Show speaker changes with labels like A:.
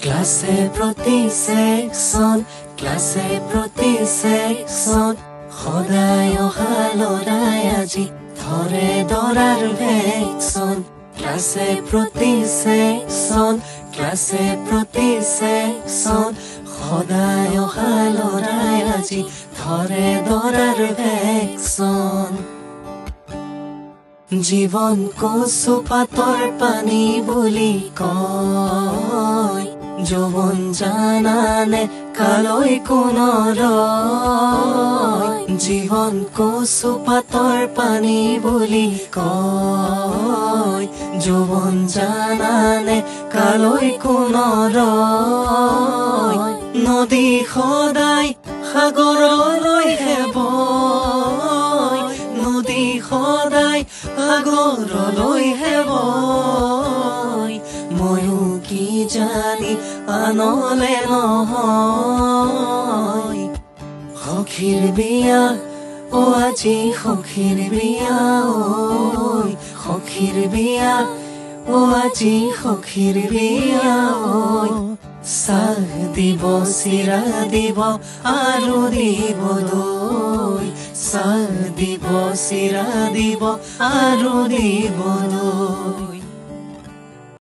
A: ক্লাছে প্ৰতি সেকশন, ক্লাছে প্ৰতি সেকশন, সদায় অহা ল'ৰাই আজি ধৰে দৰাৰ ভেকচন। ক্লাছে প্ৰতি সেকশন, ক্লাছে প্ৰতি সেকশন, সদায় অহা ল'ৰাই আজি ধৰে দৰাৰ ভেকচন। জীৱন কচু পাতৰ পানী বুলি কয়, যৌৱন জানানে কালৈ কোন ৰয়। জীৱন কচু পাতৰ পানী বুলি কয়, যৌৱন জানানে কালৈ কোন ৰয়। নদী সদায় সাগৰলৈহে বয়, নদী সদায় সাগৰলৈহে বয়। ময়ো কি জানি আনলে নহয়। সখীৰ বিয়া অ আজি সখীৰ বিয়া ঐ, সখীৰ বিয়া অ আজি সখীৰ বিয়া ঐ। চাহ দিব চিৰা দিব আৰু দিব দৈ, চাহ দিব চিৰা দিব আৰু দিব দৈ।